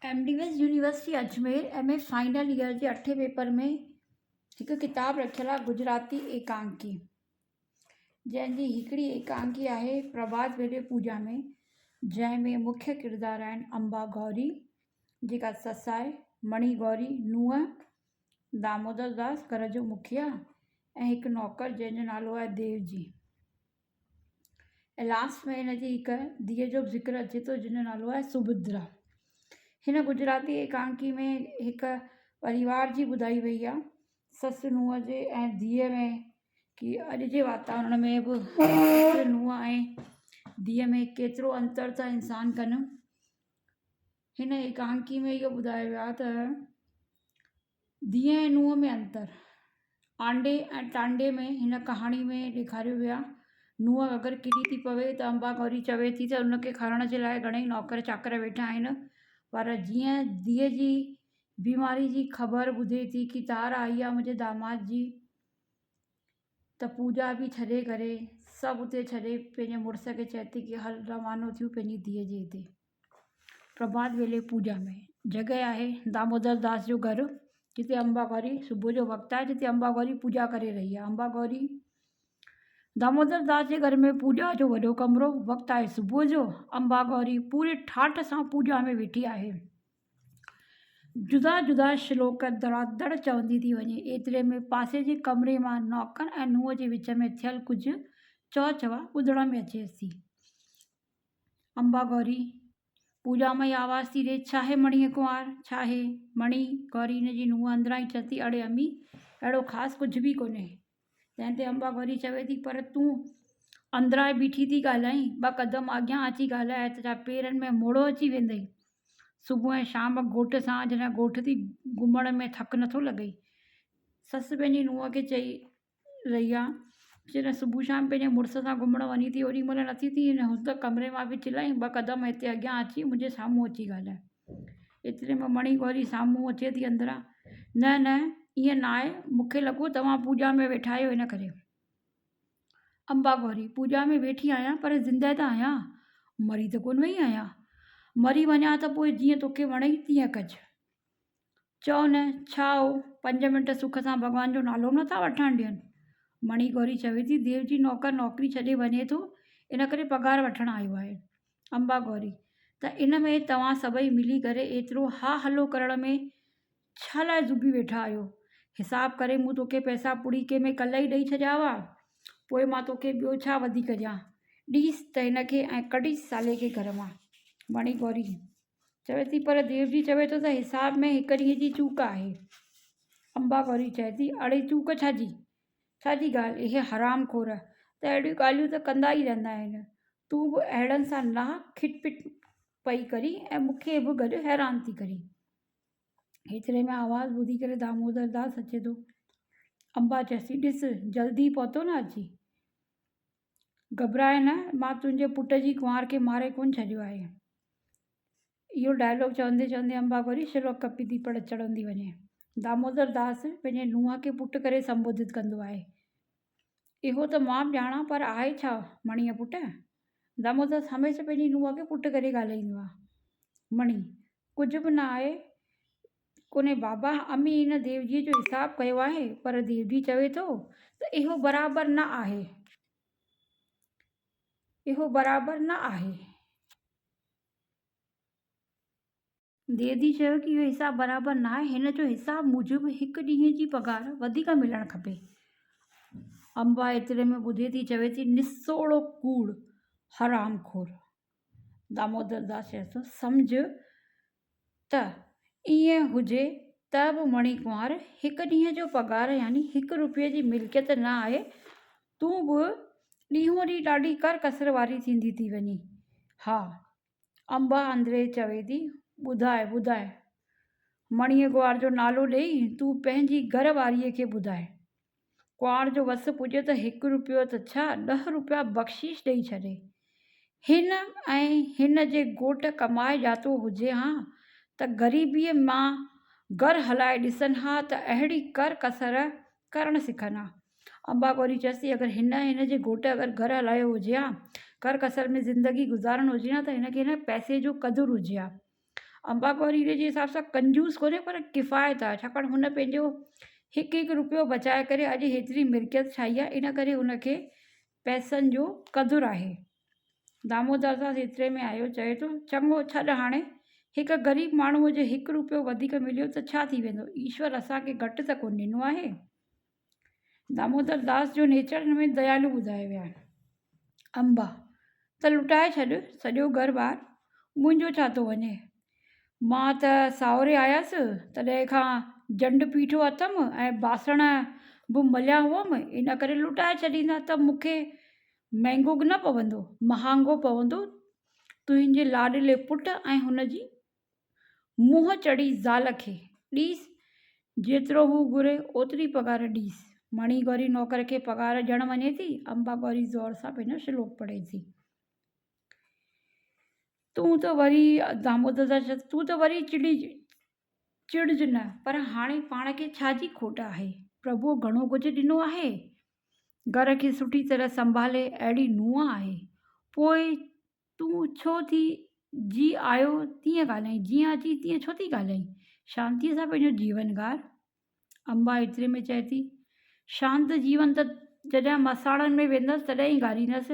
M D S university Ajmer M A final year جي اٺين paper ۾ هڪ ڪتاب رکيل آهي گجراتي ايڪانڪي جنهن جي هڪڙي ايڪانڪي آهي پرڀات ويلي پوڄا ۾ جنهن ۾ مکيه ڪردار آهن امبا گوري جيڪا سس آهي مڻي گوري نونهن دامودر داس گهر جو مکيا ۽ هڪ نوڪر جنهن جو نالو آهي ديوجي. ۽ لاسٽ ۾ هن جي هڪ ڌيء جو به ذڪر اچي ٿو جنهن جو نالو آهي سڀدرا. هن گجراتي ايڪانڪي ۾ هڪ پريوار جي ٻڌائي وئي آهي سس نونهن جي ۽ ڌيء ۾ ڪي اڄ جي واتاورڻ ۾ به سس نونهن ۽ ڌيء ۾ ڪيترو انتر ٿا انسان ڪن. هن ايڪانڪي ۾ اهو ٻڌايو ويو آهي ته ڌيء ۽ نونهن ۾ انتر، آنڊي ۽ ٽانڊي ۾ هن ڪهاڻي ۾ ڏيکاريو ويو آهي. نونهن اگر ڪري ٿي پوي ته امبا گوري چوي ٿي ته ان کي کڻڻ جي لاء گهڻئي نوڪر چاڪر ويٺا آهن پر جيئن ڌيء جي بيماري جي خبر ٻڌي ٿي ڪي تار آئي آهي منهنجي داماد جي ته پوڄا به ڇڏي ڪري سڀ اتي ڇڏي پنهنجي مڙس کي چئي ٿي ڪي هل روانو ٿيون پنهنجي ڌيء جي هتي. پرڀات ويلي پوڄا ۾ جڳهه آهي دامودر داس جو گهر جتي امبا گوري صبح جو وقت آهي جتي امبا گوري پوڄا ڪري رهي آهي امبا گوري دامودر داس جي گهر ۾ پوڄا جو وڏو ڪمرو وقت آهي صبح جو امبا گوري پوري ٺاٺ سان پوڄا ۾ ويٺي آهي جدا جدا شلوڪ دڙا دڙ چوندي ٿي وڃي ايتري ۾ پاسي جي ڪمري مان نوڪر ۽ نونهن جي وچ ۾ ٿيل ڪجهه چئو چوا ٻڌڻ ۾ اچيس ٿي. امبا گوري، پوڄا مان ئي آواز ٿي ڏي، ڇاهي مڻيء ڪنوار، ڇاهي؟ مڻي، گوري هن جي نونهن اندران ئي چئي ٿي، اڙي امي، اهڙو خاص ڪجهه به ڪونهي. تنهن تي امبا گوري چوي ٿي، پر تون اندران ئي بيٺي ٿي ڳالهائين، ٻه قدم اڳيان اچي ڳالهاء ته ڇا پيرن ۾ موڙو اچي ويندئي؟ صبح ۽ شام گهوٽ سان جڏهن ڳوٺ ٿي گهمڻ ۾ ٿڪ نٿو لڳئي؟ سس پنهنجي نونهن کي چئي رهي آ. جڏهن صبح شام پنهنجي مڙس سان گهمڻ وڃي ٿي اوڏي مهل نٿي ٿي هن هن ته ڪمري مان به چلائين ٻه قدم هتي اڳيان اچي منهنجي سامهون اچي ڳالهائي. ايتري ۾ مڻي گوري سامهون اچي ٿي اندران نه نه ائين نه آهي مون کي لڳو توهان پوڄا ۾ ويٺا آهيو ان ڪري. امبا گوري، پوڄا ۾ ويٺي آهيان پر زنده ته آهيان مري ته ڪونه وئي آهيان. مري وڃان ته پوء جيئن توکي وڻئي تيئن ڪج. چئو نه، ڇا هو پنج منٽ سک سان ڀڳوان جو نالو به نٿا وٺڻ ڏين؟ مڻي گوري چوي ٿي، ديو جي نوڪر نوڪري ڇڏي وڃي ٿو، ان ڪري پگهار وٺڻ آيو آهي. امبا گوري، ته ان ۾ توهان سڀئي ملي ڪري ايترو ها هلو ڪرڻ ۾ ڇا لاء ذوبي ويٺا آهيو؟ حساب ڪري مون توکي پئسا پڙيڪي ۾ ڪلهه ئي ڏئي ڇڏيا هئا، پوء مان توکي ٻيو ڇا وڌيڪ ڏيان؟ ڏيس ته هن کي ۽ ڪڍيس سالي کي گهر مان. مڻي گوري. چوي ٿي پر ديوجي چوي ٿو ته حساب ۾ هڪ ڏينهن جي چوڪ آهي. امبا گوري چئي ٿي اڙي چوڪ ڇا جي؟ ڇا جي ڳالهه اهي حرام خور ته اهڙيون ڳالهيون ته ڪندا ئي رهندا آهن. تون به اهڙن سان ناحق کٽ پٽ پئي ڪرين ۽ مون کي به گڏ حيران ٿي ڪرين. ايتري ۾ آواز ٻڌي ڪري دامودر داس اچي ٿو. امبا چئيس ٿي ڏس جلدي پهتو نه اچي. گهٻراء نه، مان تنهنجي پٽ جي ڪنوار کي ماري ڪونه ڇڏيو آهي. اهو ڊائلاگ چوندي چوندي امبا گوري شلوڪ ڪپي ٿي پڙ چڙهندي وڃي. دامودر داس پنهنجي نونهن کي پٽ ڪري سنبوڌت ڪندو آهي. اهو ته مان به ڄاڻان پر آهي ڇا مڻيء پٽ؟ دامودر داس هميشه پنهنجي نونهن کي پٽ ڪري ڳالهائيندو آهي. مڻي، ڪجهه به نه آهي ڪونهي بابا امي هن ديوجيء جو حساب ڪيو آهي پر ديوجي چوي ٿو ته اهو برابر نه آهي. اهو برابر نه آهي. ديوجي چيو ته اهو حساب برابر نه آهي هن جو حساب موجب هڪ ڏينهن جي پگهار وڌيڪ ملڻ کپي. امبا ايتري ۾ ٻڌي ٿي چوي ٿي نسوڙو ڪوڙ حرام خور. دامودر داس چيس ٿو، سمجهه ته ائين هجي ته به مڻي ڪنوار هڪ ڏينهن جو پگهار يعني هڪ روپيي جي ملڪيت نه آهي، تون به ڏينهون ڏينهن ڏاڍي ڪر ڪسر واري ٿيندي ٿي وڃين. ها. امبا اندري چوي ٿي، ٻڌاء، ٻڌاء. مڻيء ڪنوار جو نالو ڏيئي تون پنهنجي گهر واريء کي ٻڌاء. ڪنوار جو وس پڄي ته هڪ روپيو ته ڇا ڏهه روپيا بخشيش ڏئي ڇڏي. هن ۽ هن جي گهوٽ ڪمائي ڄاتو هجي ها ته غريبيء مان گهر هلائي ڏسن ها ته اهڙي ڪر ڪسر ڪرڻ سکن ها. امبا گوري چيس ٿي اگر هن ۽ هن جي گهوٽ اگر گهر هلايو هجي ها، ڪر ڪسر ۾ زندگي گذارڻ هجي ها ته هن کي هن پئسي جو قدر هجي ها. امبا گوري هن جي حساب سان ڪنجوس ڪونهي پر ڪفايت آهي ڇاڪاڻ هن پنهنجو هڪ هڪ روپيو بچائي ڪري اڄ هيتري ملڪيت ٺاهي آهي ان ڪري هن کي پئسن جو قدر آهي. دامودر داس ايتري ۾ آيو چوي ٿو چڱو ڇڏ هاڻي هڪ غريب ماڻهوء جي هڪ روپيو وڌيڪ مليو ته ڇا ٿي ويندو ايشور اسان کي گهٽ ته ڪونه ڏنو آهي. دامودر داس جو نيچر هن ۾ ديالو ٻڌايو ويو آهي. امبا، ته لٽائي ڇڏ سڄو گهر ٻار منهنجو ڇا ٿو وڃي. مان ته ساهوري آيس تڏهن کان جنڊ پيٺو اٿم ۽ باسڻ به مليا هئم ان ڪري لٽائي ڇڏيندا ته مون کي مهنگو نه پوندو مهانگو پوندو تنهنجي لاڏلي پٽ ۽ هن جي منهن چڙهي زال کي ڏيس جيترو هو گهري اوتري پگهار ڏيس. مڻي گوري نوڪر کي پگهار ڏيڻ وڃي ٿي. امبا گوري زور سان پنهنجو شلوڪ پڙهي ٿي. تون ته وري دامودر داس چيس تون ته وري چڙي چڙج نه پر هاڻي پاڻ کي ڇا جي کوٽ آهي؟ پرڀوء گهڻو ڪجهه ڏنو آهي. گهر کي سٺي طرح سنڀالي اهڙي نونهن آهي. پوء تون ڇو ٿي جي آيو تيئن ڳالهائين، جيئن اچي تيئن ڇو ٿي ڳالهائين؟ شانتيء سان پنهنجو جيون گهار. امبا ايتري ۾ چئي ٿي، شانت جيون ته جڏهن مساڻن ۾ ويندس تڏهن ئي گهاريندس.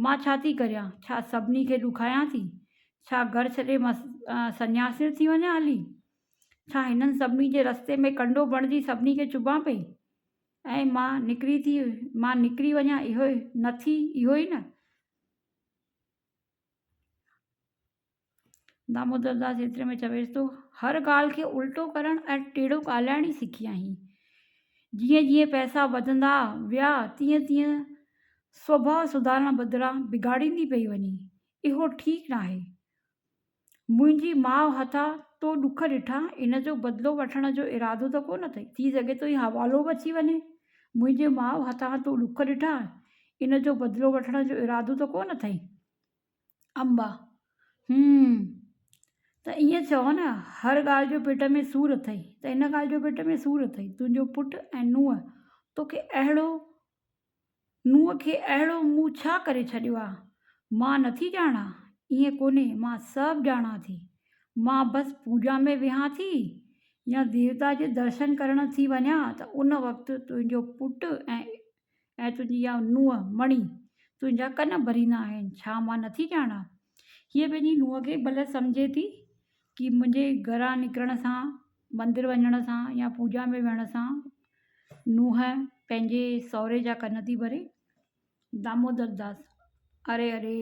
مان ڇا ٿي ڪريان؟ ڇا سڀني کي ڏکايان ٿي؟ ڇا گهر ڇڏي سنياسڻ ٿي وڃان هلي؟ ڇا هنن سڀني جي رستي ۾ ڪنڊو بڻجي سڀني کي چڀان پئي؟ ۽ مان نڪري ٿي مان نڪري وڃان اهو نه ٿي اهو ئي نه؟ دامودر داس ايتري ۾ چويس ٿو، هر ڳالهه کي الٽو ڪرڻ ۽ ٽيڙو ڳالهائڻ ئي سکي آهين. جيئن جيئن پئسا وڌندا ويا تيئن تيئن سوڀاء سڌارڻ بدران بگاڙيندي پئي وڃين. اهو ٺيڪ ناهي. منهنجي ماء هٿان تو ڏک ڏٺا، ان جو بدلو وٺڻ جو ارادو ته ڪونه اٿئي؟ ٿي سگهي ٿو هي حوالو به اچي وڃي. منهنجي ماء هٿان تو ڏک ڏٺا، ان جو بدلو وٺڻ جو ارادو ته ڪونه اٿئي؟ امبا، هم، ته ائين چئو نه، هر ڳالهه جو پيٽ ۾ سور اٿئي ته ان ڳالهه جو پيٽ ۾ سور اٿئي. تنهنجو پٽ ۽ نونهن توکي اهڙو، نونهن کي اهڙو مون ڇا ڪري ڇڏيو آ؟ مان نٿي ڄاڻان؟ ائين ڪونهي، مان سڀ ڄاڻان ٿي. مان بس پوڄا ۾ ويهان ٿي يا ديوتا جي درشن ڪرڻ ٿي وڃان ته ان وقت تنهنجو پٽ ۽ ۽ تنهنجي اها نونهن مڻي تنهنجا ڪن ڀريندا آهن، ڇا مان نٿي ڄاڻان؟ هيء پنهنجي نونهن کي ڀل سمجهي ٿي ڪي منهنجي گهران نڪرڻ سان، مندر وڃڻ سان يا پوڄا ۾ ويهڻ سان نونهن پنهنجي سهري جا ڪن ٿي ڀري. دامودر داس، اري اري،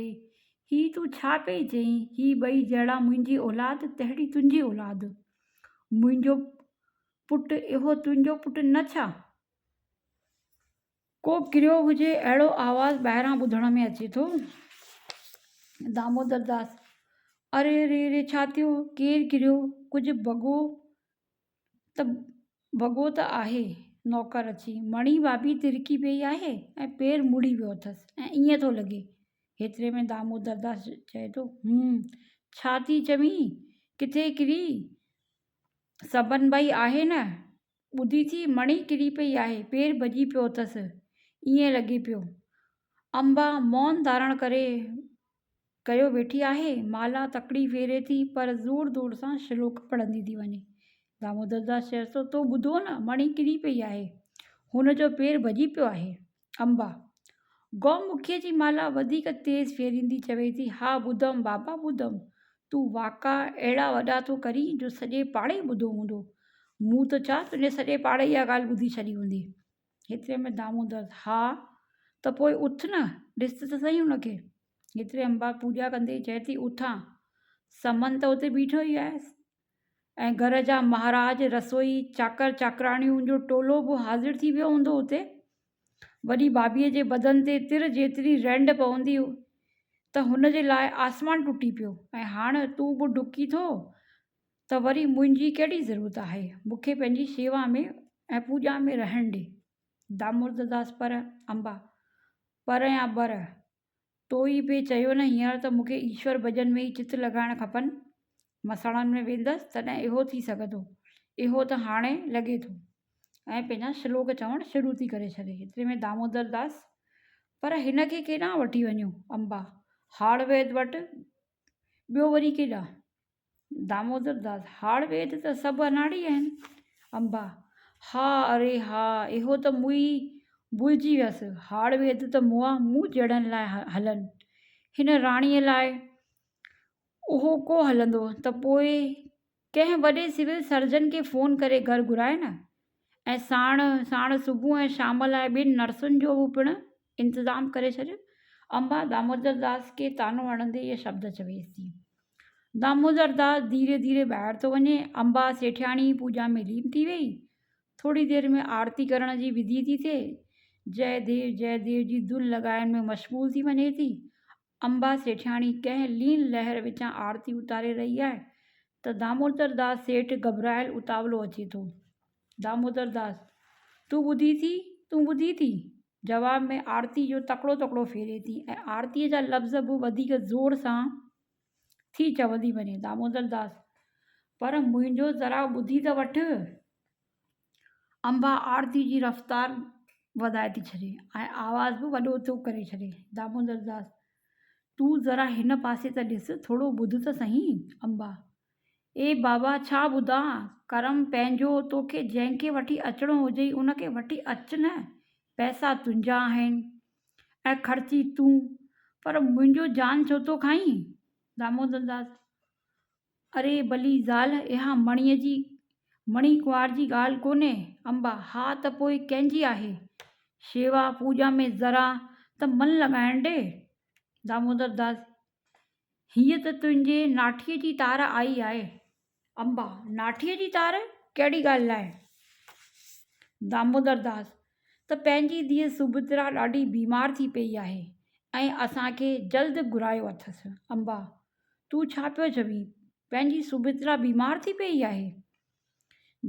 هي تون ڇا پئي چئين؟ هي ٻئي جهڙا منهنجي اولاد، تهڙي تنهنجي اولاد. منهنجو پٽ اهو تنهنجو پٽ نه ڇا؟ ڪو ڪريو هجي اهڙو آواز ٻاهران ٻڌڻ ۾ اچي ٿو. دامودر داس، اري ري ري ڇا ٿيو؟ ڪير ڪريو؟ ڪجهه ڀڳو ته ڀڳو ته آهي. نوڪر اچي، مڻي ڀاڀي ترڪي پيئي آهي ۽ پير مڙي ويو اٿس ۽ ائين ٿو لڳي. هيتري ۾ دامودر داس چئي ٿو، هون، ڇا ٿي چوين؟ ڪٿي ڪري؟ سبن ڀائي آهي نه؟ ٻڌي ٿي مڻي ڪري پئي آهي، پير ڀڄي پيو اٿس، ائين لڳي پيو. امبا مون ڌارڻ ڪري ڪيو ويٺي آهي، مالا تڪڙي ڦيري ٿي، پر زور زور سان شلوڪ پڙهندي ٿي وڃي. دامودر داس چيس ٿو، تو ٻڌو نه، مڻي ڪري پئي آهي، هن جو پير ڀڄي پيو آهي. امبا، گئو مکيء جي مالا وڌيڪ تيز ڦيريندي چوي ٿي، ها ٻڌم بابا ٻڌم، تون واڪا اهڙا وڏا ٿو ڪرين جو سڄي پاڙي ٻڌو هوندو. مون ته ڇا تنهنجي سڄي پاڙي اها ڳالهه ٻڌي ڇڏي هوندي. هيتري ۾ دامودر، ها ته پوء اٿ نه، ڏس ته سهي ان کي. هيتري امبا پوڄا ڪندي چئي ٿي، اٿان، سمن ته اتي بيٺو ئي آهي. ۽ گهر جا مهاراج، رسوئي، چاڪر چاڪراڻيون جو ٽولو به حاضر ٿي ويو هوندو اتي. وڏي ڀاڀيء جي بدن تي تر جيتري رينڊ پوندي ته هن جي لاء آسمان ٽٽي پيو ۽ هاڻ تون به ڊڪي ٿو ته وري منهنجي ڪهڙي ضرورت آهي، مون کي پنهنجي شيوا ۾ ۽ پوڄا ۾ رهڻ ڏي. دامودرداس پر، امبا، پر يا بر، تو ئي پئي چيو نه هينئر ته مون کي ايشور ڀڄن ۾ ئي چت لڳائڻ کپن. مساڻن ۾ ويندس تڏهن اهو ٿي سگهندو. اهو ته هاڻي لڳي ٿو. ۽ پنهنجا شلوڪ چوڻ شروع ٿي ڪري ڇڏي. ايتري ۾ دامودر داس، پر هن کي ڪيڏانهن وٺي وڃون؟ امبا، هاڙ ويد وٽ، ٻيو وري ڪيڏانهن؟ دامودر داس، هاڙ ويد ته سڀ اناڙي آهن. امبا، ها اري ها، اهو ته مون ئي ڀلجي ويس. هاڙ ويد ته مئا مون جهڙن لاء هلن. هن راڻيء لاء اهو ڪو هلندو ته پوء ڪنهن وڏي سول سرجن کي فون ڪري گهر گهرائي نه ۽ ساڻ ساڻ صبح ۽ شام لاء ٻن نرسن جو به پڻ انتظام ڪري ڇڏ. امبا دامودر داس کي طعنو هڻندي اهي شبد چويس ٿي. دامودر داس ڌيري ڌيري ٻاهر ٿو وڃي. امبا سيٺياڻي پوڄا ۾ لين ٿي ويئي. ٿوري دير ۾ آرتي ڪرڻ جي وڌي ٿي ٿئي. جئه ديو جئه ديو جي ڌن لڳائڻ ۾ مشغول ٿي وڃي ٿي. امبا سيٺياڻي ڪنهن لين لهر وچان آرتي اتاري رهي آهي ته دامودر داس سيٺ گهٻرايل اتاولو اچي ٿو. دامودر داس، تون ٻڌين ٿي؟ تون ٻڌين ٿي؟ جواب ۾ آرتي جو تڪڙو تڪڙو ڦيري ٿي ۽ آرتيء جا لفظ به وڌيڪ زور سان ٿي چوندي وڃي. دامودر داس، پر منهنجو ذرا ٻڌي ته وٺ. امبا آرتي جي رفتار وڌائي ٿي ڇڏي ۽ آواز به وڏو ٿو ڪري ڇڏي. دامودر داس، تون ذرا هن پاسي ته ڏس، ٿورو ٻڌ ته سهي. امبا، اي بابا ڇا ٻڌان، ڪرم پنهنجو، توکي جنهن کي وٺي اچڻو هجئي ان کي وٺي اچ نه، پئسا تنهنجا آهن ۽ خرچي تون، پر منهنجو جان ڇو ٿو کائين؟ دامودر داس، اري بلي زال، اها مڻيء جي مڻي ڪنوار جي ڳالهه ڪونهي. امبا، ها ته پوء ڪنهن جي آهي؟ شيوا، پوڄا ۾ ذرا ته من لڳائڻ ڏي. دامودر داس، هيء ته تنهنجي ناٺيء جي تار آئي آهي. امبا، ناٺيء جي تار؟ ڪهڙي ڳالهه لاء؟ دامودر داس، ته پنهنجي ڌيء سڀترا ڏاڍي بيمار ٿي پيئي آهي ۽ اسان کي جلد گهرايو اٿس. امبا، تون ڇا پيو چوين؟ پنهنجي سڀترا بيمار ٿي پيئي آهي؟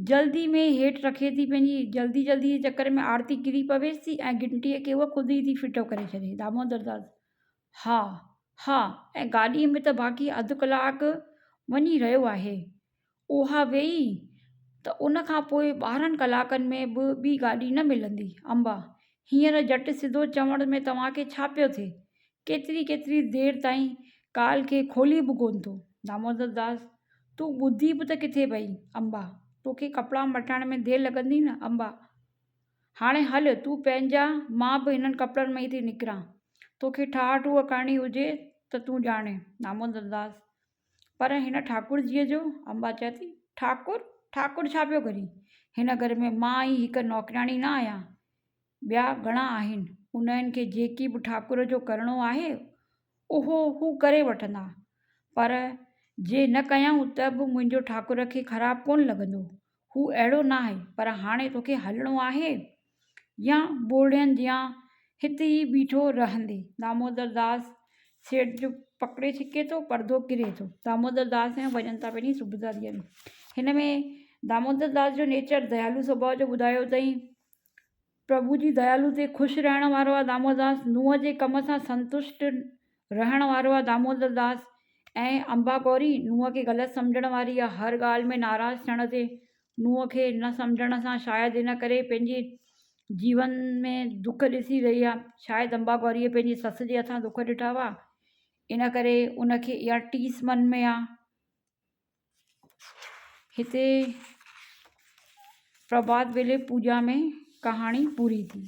جلدي ۾ هيٺ رکي ٿي پنهنجي جلدي جلدي جي چڪر ۾ آرتي ڪري پويس ٿي ۽ گهنٽيء کي هوء خود ئي ٿي ڦٽو ڪري ڇڏي. دامودر داس، ها، ها، ۽ گاڏيء ۾ ته باقي اڌ ڪلاڪ وڃي رهيو آهي. اها ويئي ته ان کان پوء 12 ڪلاڪن ۾ به ٻي گاڏي نه ملندي. امبا، هينئر جهٽ سڌو چوڻ ۾ توهان کي ڇا پيو ٿئي؟ ڪيتري ڪيتري دير تائين ڪال کي کولي به ڪونه ٿو. دامودر داس، تون ٻڌي به ته ڪٿي پئي؟ امبا، توکي ڪپڙا مٽائڻ ۾ دير لڳندي نه؟ امبا، هاڻي هل تون پنهنجا، مان به هنن ڪپڙن ۾ ئي ٿي نڪران. توکي ٺاهه ٺوهه ڪرڻي هجي ته تون ڄاڻين. دامودر داس، پر هن ٺاڪر جيء جو؟ امبا چئي ٿي، ٺاڪر؟ ٺاڪر ڇا پيو ڪرين؟ هن گهر ۾ مان ئي هڪ نوڪرياڻي نه آهيان. ٻيا گهڻا آهن، انهن کي جيڪي به ٺاڪر جو ڪرڻو آهي، اهو هو ڪري وٺندا، پر جي نه ڪيائون ته به منهنجو ٺاڪر کي خراب ڪونه لڳندو، هو اهڙو ناهي، پر هاڻي توکي هلڻو آهي يا ٻورڙين جيان هت ئي بيٺو رهندين؟ دامودر داس سيٺ جو پڪڙي ڇڪي ٿو، پردو ڪري ٿو. دامودر داس ۽ وڃن ٿا پنهنجي صوبيداريء ۾. هن ۾ دامودر داس جو نيچر ديالو سڀاء جو ٻڌايو اٿائين. پرڀو جي ديالو تي خوش رهڻ وارو آهي دامودر داس. نونهن جي ڪم سان سنتشٽ رهڻ وارو آهي دامودر داس ۽ امبا گوري نونهن کي غلط سمجهڻ واري آهي. هر ڳالهه ۾ ناراض ٿيڻ تي نونهن کي نه سمجهڻ سان شايد ان ڪري پنهنجي جيون ۾ دک ڏسي رهي آهي. شايد امبا گوريء پنهنجي سس جي هٿان دک ڏٺا هئا، ان ڪري ان کي اها ٽيس من ۾ آهي. هتي پرڀات ويلي پوڄا ۾ ڪهاڻي پوري ٿي.